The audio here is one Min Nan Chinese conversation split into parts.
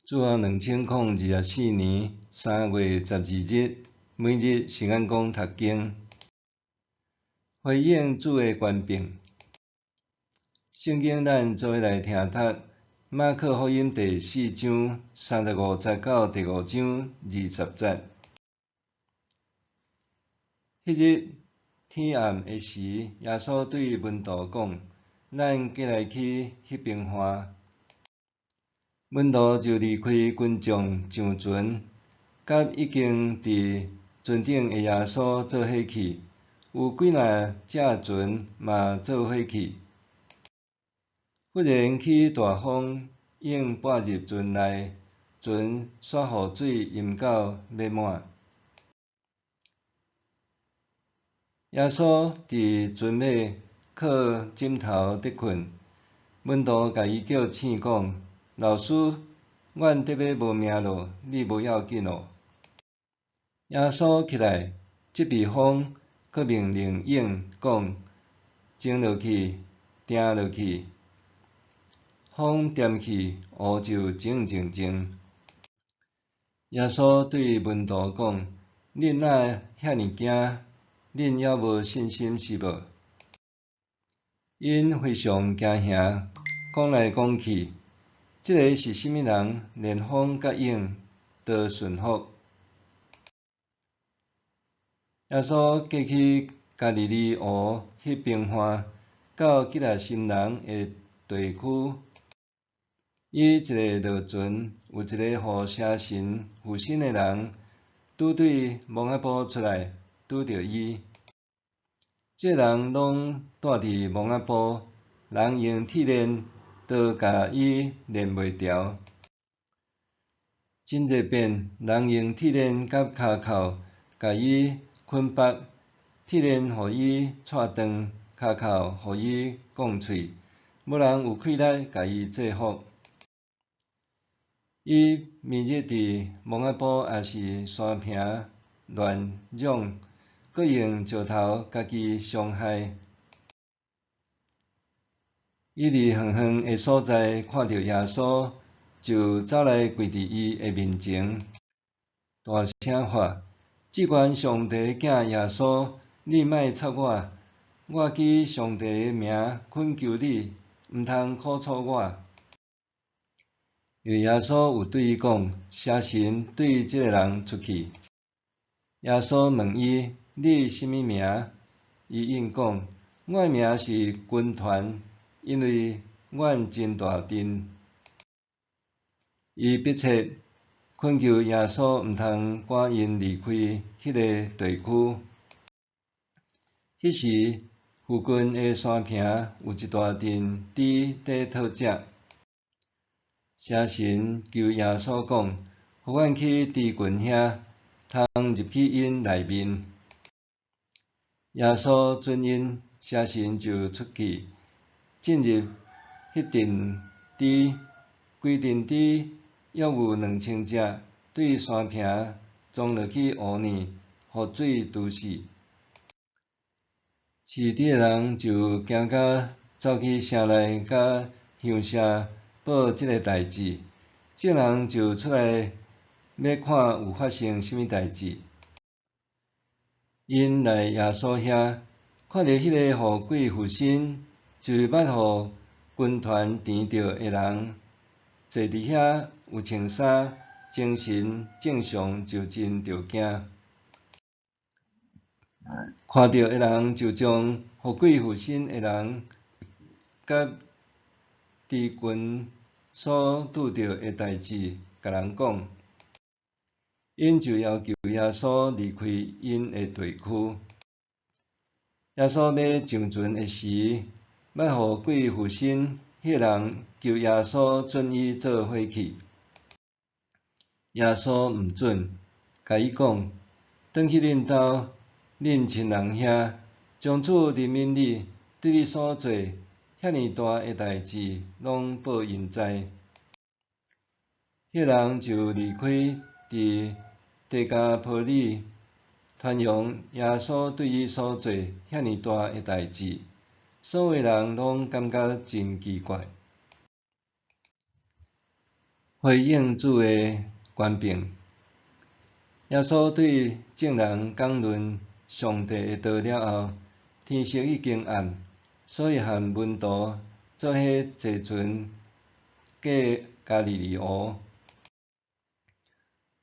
主後2024年3月12日，每日聖眼光讀經，回應主的權柄。聖經咱做伙來聽讀馬可福音第四章三十五節到第五章二十節。彼日天暗的時，耶穌對門徒講：咱過來去彼邊岸。門徒就離開群眾上船，佮已經佇船頂的耶穌做伙去。有幾若隻船嘛做伙去。忽然起大風，湧撥入船內，船煞予水淹到欲滿。耶穌佇船尾靠枕頭佇睏，門徒共伊叫醒講：老師，阮得欲無命囉，你無要緊喔？耶穌起來，責備風，閣命令湧講：靜落去，定落去。風恬去，湖就靜靜靜。耶穌對門徒講：恁哪遐爾驚？恁猶無信心是無？𪜶非常驚嚇，講來講去，這个是啥物人？連風佮湧都順服。耶穌過去加利利湖彼邊岸，到吉拉森人的地區。伊一个落船，有一个予邪神附身的人，拄對墓仔埔出來，拄著伊。這人攏蹛佇墓仔埔，人用鐵鏈都共伊連袂牢。真濟遍，人用鐵鏈佮跤銬共伊捆縛，鐵鏈予伊掣斷，跤銬予伊摃碎，無人有氣力共伊制服。伊暝日佇墓仔埔抑是山坪亂嚷，閣用石頭家己傷害。伊佇遠遠的所在看著耶穌，就走來跪佇伊的面前，大聲喊：至懸上帝的囝耶穌，你莫插我！我舉上帝的名懇求你，毋通苦楚我。因為耶穌有對伊講：邪神對這个人出去。耶穌問伊：你啥物名？伊應講：我的名是軍團，因為阮真大陣。伊迫切懇求耶穌毋通趕𪜶離開彼个地區。彼時，附近的山坪有一大陣豬佇討食。邪神求耶穌講：予阮去豬群遐，通入去𪜶內面。耶穌准𪜶，邪神就出去，進入彼陣豬，規陣豬約有2000隻，對山坪衝落去湖裡，予水揬死。飼豬的人就驚甲走去城內佮鄉社報這个代誌，眾人就出來欲看有發生啥物代誌。𪜶來耶穌遐，看著彼个予鬼附身，就是捌予軍團纏著的人，坐佇遐有穿衫，精神正常，就真著驚。看著的人就將予鬼附身的人，佮豬群所拄著的代誌，共人講。𪜶就要求耶穌離開𪜶的地區。耶穌欲上船的時，捌予鬼附身彼个人求耶穌准伊做伙去。耶穌毋准，共伊講：轉去恁兜、恁親人遐，將主憐憫你，對你所做遐爾大的代誌，攏報𪜶知。彼人就離開，佇低加波利傳揚耶穌對伊所做遐爾大的代誌，所有人攏感覺真奇怪。回應主的權柄。耶穌對眾人講論上帝的道了後，天色已經暗，所以和門徒做伙坐船過加利利湖。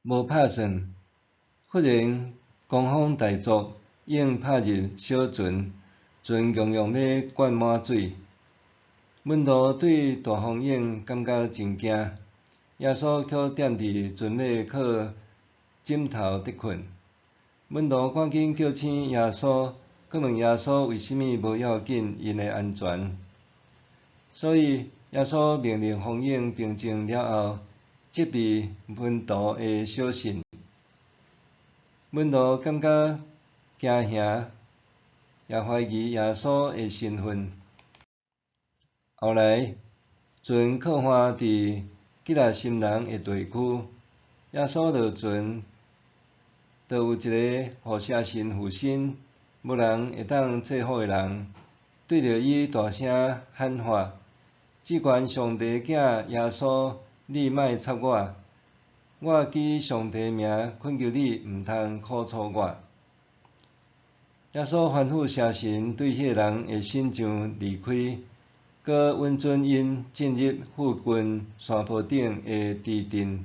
無拍算，忽然狂風大作，湧拍入小船，船強強欲灌滿水。門徒對大風湧感覺真驚，耶穌卻踮佇船尾靠枕頭佇睏。門徒趕緊叫醒耶穌，閣問耶穌為啥物無要緊𪜶的安全。所以耶穌命令風湧平靜了後，責備門徒的小信。門徒感覺驚嚇，也懷疑耶穌的身份。後來，船靠岸佇吉拉森人的地區，耶穌落船，就有一個予邪神附身、無人會當制服的人，對著伊大聲喊喊：至懸上帝囝耶穌，你莫插我！我舉上帝名懇求你，毋通苦楚我。耶穌吩咐邪神對彼个人的身上離開，閣允准𪜶進入附近山坡頂的豬陣。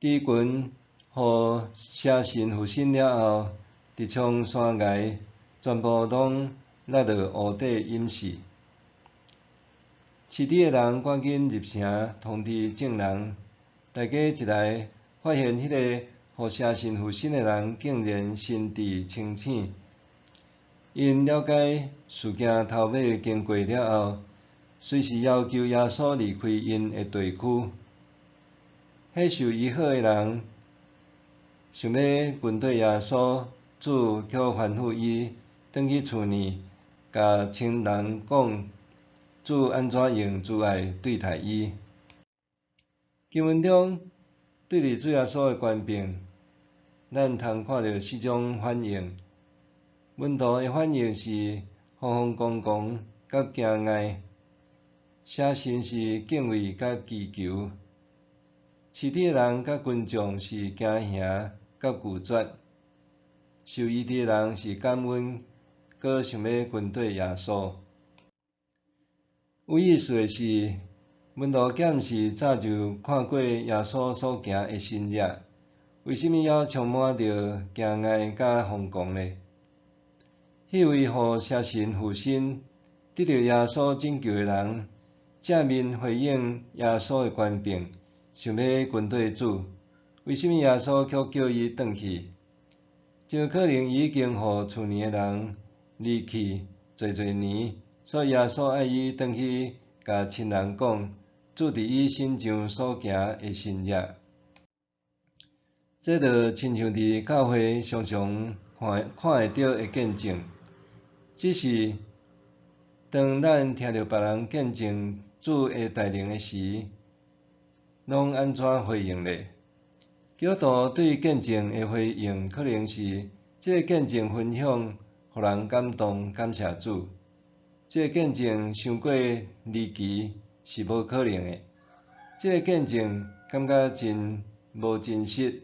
豬群予邪神附身了後，直衝山崖，全部攏落落湖底淹死。飼豬的人趕緊入城通知眾人，大家一來發現彼个予邪神附身的人竟然神智清醒。𪜶了解事件頭尾經過了後，隨時要求耶穌離開𪜶的地區。彼受醫好的人想欲跟綴耶穌，主卻吩咐伊轉去厝內，共親人講主按怎用慈愛對待伊。經文中對著主耶穌的權柄，咱通看著四種反應。門徒的反應是瘋瘋狂狂佮驚訝，邪神是敬畏佮祈求，飼豬的人佮群眾是驚嚇佮拒絕，受醫治的人是感恩，閣想欲跟綴耶穌。有意思的是，門徒敢毋是早就看過耶穌所行的神蹟，為啥物猶充滿著驚訝佮瘋狂呢？彼位予邪神附身、得著耶穌拯救的人，正面回應耶穌的權柄，想欲跟綴主，為啥物耶穌卻叫伊轉去？真有可能伊已經予厝內的人離棄濟濟年，所以耶穌愛伊轉去，共親人講，主佇伊身上所行的神蹟。這就親像佇教會常常看看會著的見證，只是當咱聽著別人見證主的大能的時，攏按怎回應呢？基督徒對見證的回應，可能是這个見證分享，予人感動，感謝主。這个見證傷過離奇，是無可能的。這个見證感覺真無真實，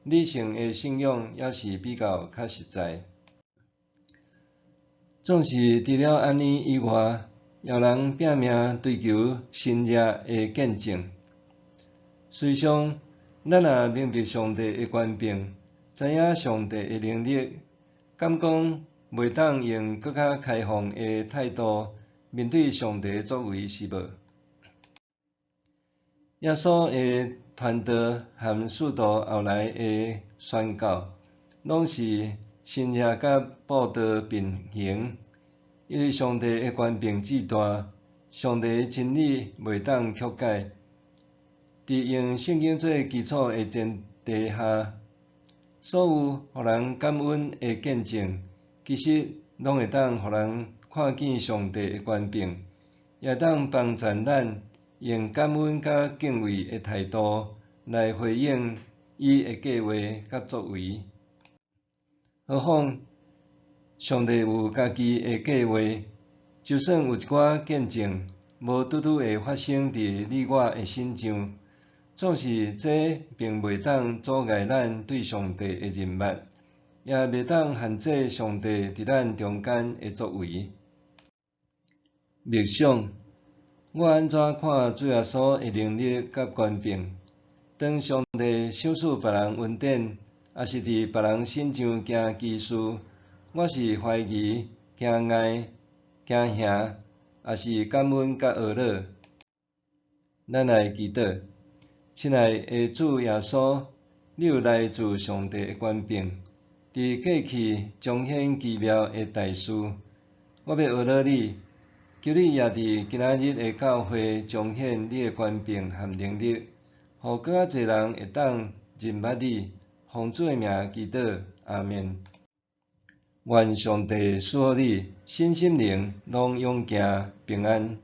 理性的信仰猶是比較較實在。總是除了按呢以外，也有人拚命追求神蹟的見證。事實上，咱若明白上帝的權柄，知影上帝的能力，敢講袂當用閣較開放的態度面對上帝的作為是無？耶穌的傳道和使徒後來的宣教，攏是神蹟佮布道並行，因為上帝的權柄至大，上帝的真理袂當曲解。佇用聖經做基礎的前提下，所有予人感恩的見證，其實攏會當予人看見上帝的權柄，也會當幫助咱用感恩佮敬畏的態度來回應伊的計劃佮作為。何況上帝有家己的計劃，就算有一寡見證，無拄拄會發生佇你我的身上。總是這並袂當阻礙咱對上帝的認捌，也袂當限制上帝佇咱中間的作為。默想，我按怎看主耶穌的能力佮權柄？當上帝賞賜別人恩典，抑是佇別人身上行奇事，我是懷疑、驚訝、驚嚇，抑是感恩佮懊惱？咱來祈禱，親愛的主耶穌，你有來自上帝的權柄，佇過去彰顯奇妙的大事，我欲呵咾你，求你也佇今仔日的教會彰顯你的權柄和能力，予閣較濟人會當認捌你。奉主的名祈禱，阿們。願上帝賜予你，身心靈攏勇健平安。